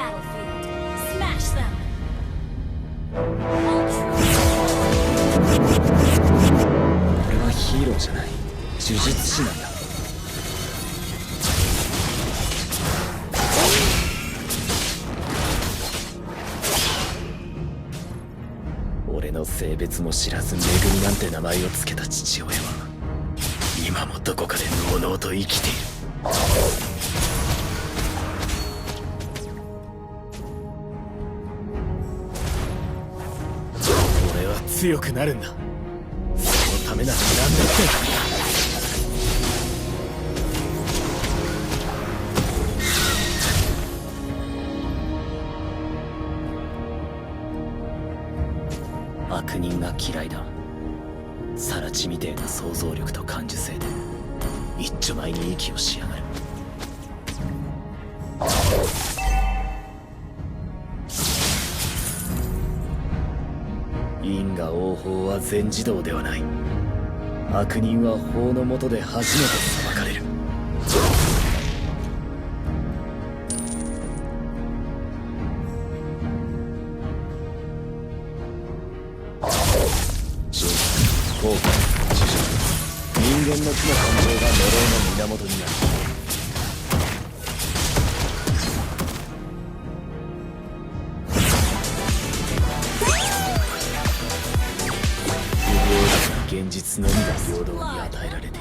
battlefield. Smash them. Ultra. 俺はヒーローじゃない、呪術師なんだ。俺の性別も知らず「めぐみ」なんて名前を付けた父親は今もどこかでのうのうと生きている。俺は強くなるんだ。そのためなら何だって。悪人が嫌いだ。更地みてえな想像力と感受性で一丁前に息をしやがる。因果応報は全自動ではない。悪人は法の下で初めて裁かれる。後悔、知識、人間の負の感情が呪いの源になる。不平等な現実のみが平等に与えられている。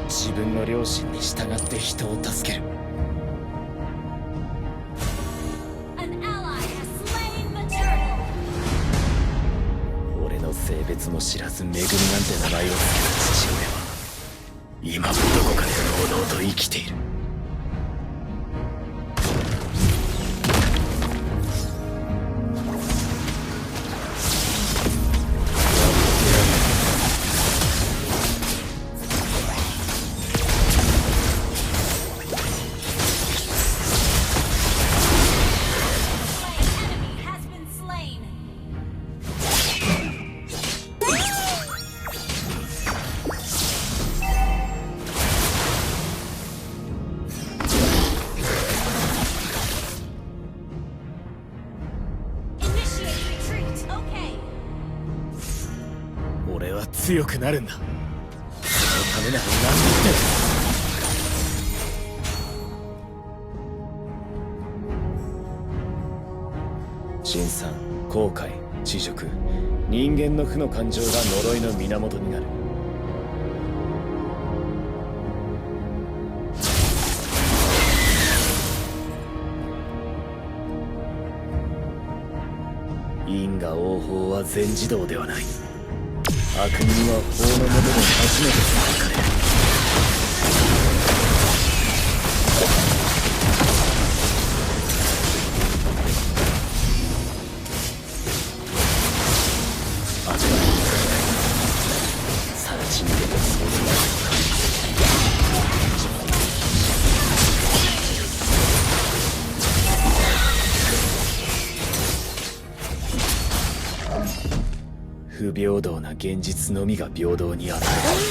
自分の良心に従って人を助ける。俺の性別も知らず「めぐみ」なんて名前を付けた父親は今もどこかでのうのうと生きている。俺は強くなるんだ。そのためなら何だって。辛酸、後悔、恥辱、人間の負の感情が呪いの源になる。因果応報は全自動ではない。悪人は法の下で初めて裁かれる。悪人は更地にでも想像力を感じて不平等な現実のみが平等に与えられる。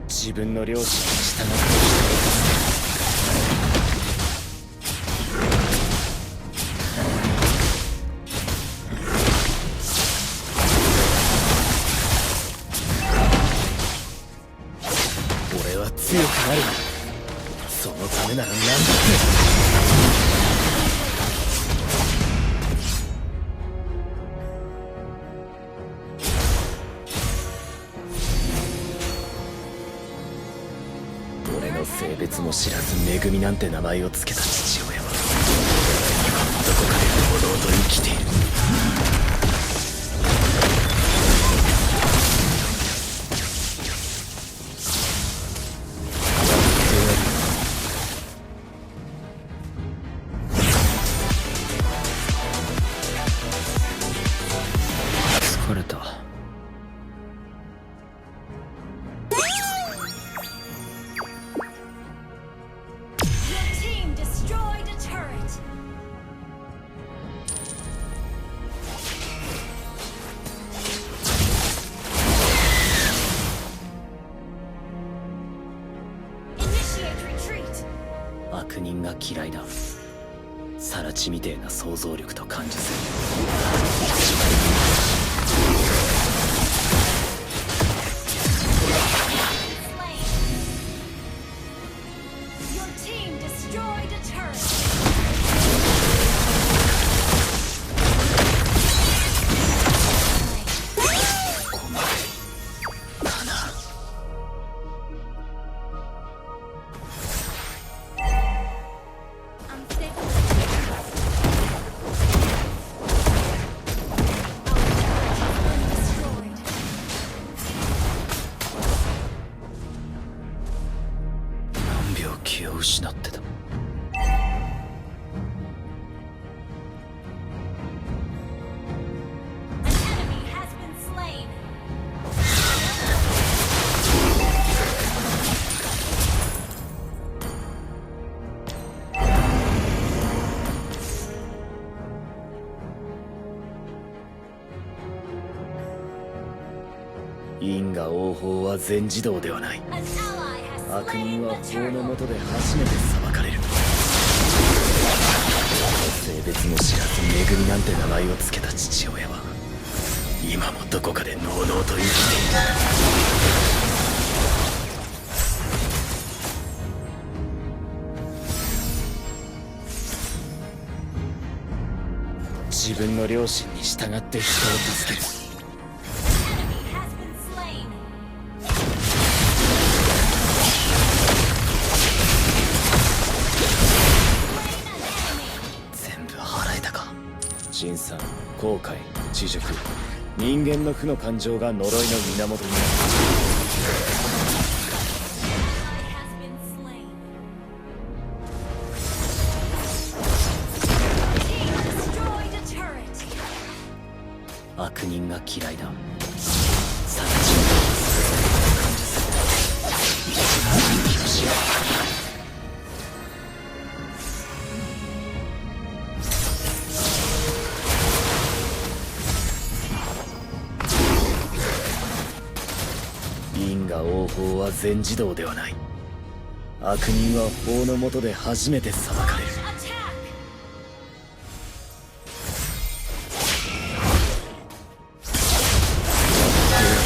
自分の良心に従って人を俺は強くなる。そのためなら何だって。俺の性別も知らず「めぐみ」なんて名前を付けた父親は今もどこかで堂々と生きている。悪人が嫌いだ。サラチみてえな想像力と感受する。Your team destroyed a turret. ここまでだな。何秒気を失ってた。An enemy has been slain. 因果応報は全自動ではない。 An ally has 悪人 slain は the 法の turtle. 下で初めて裁かれる。性別も知らず恵みなんて名前を付けた父親は今もどこかでのうのうと生きている。自分の良心に従って人を助ける。 Enemy has been slain. 全部払えたか。辛酸、後悔、恥辱、人間の負の感情が呪いの源になる。 Ally has been slain. Team destroyed a turret. 悪人が嫌いだ。さらちを感受する。一番気をしよう。因果応報は全自動ではない。悪人は法の下で初めて裁かれる。 Attack. Enemy.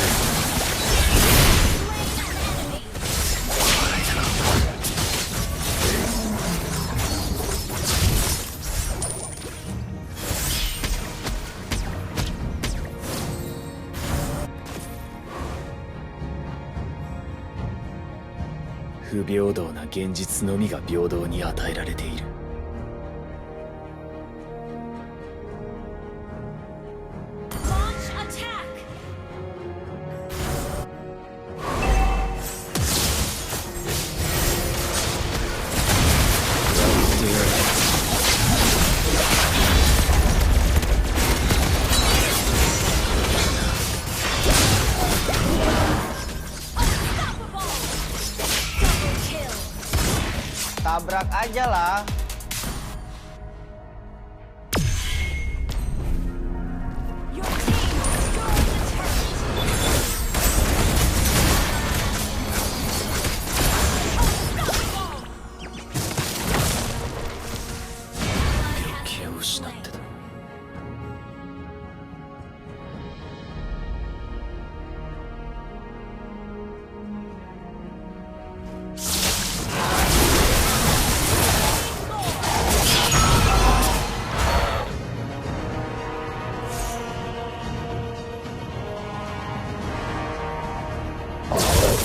不平等な現実のみが平等に与えられている。 Launch attack. Tabrak aja lah. Your team destroyed the turret. Unstoppable. 気を失ってた。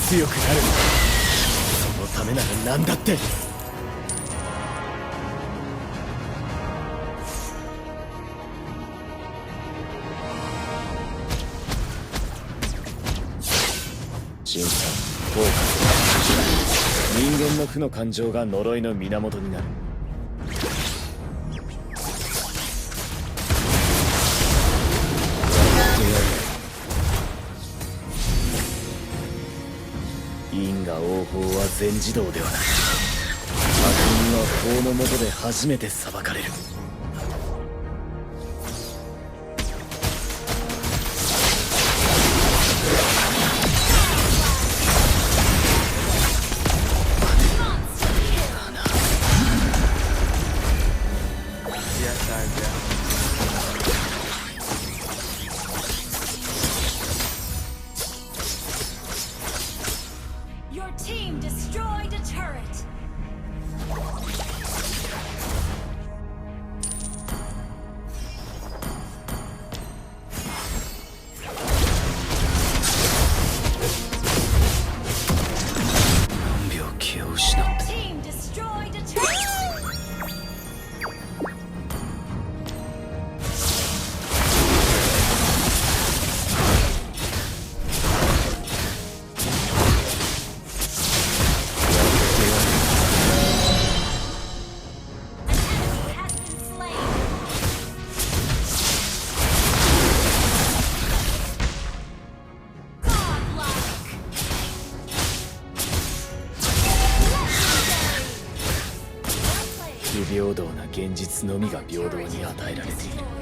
強くなる。そのためなら何だって。辛酸、後悔、人間の負の感情が呪いの源になる。因果応報は全自動ではない。悪人は法の下で初めて裁かれる。不平等な現実のみが平等に与えられている。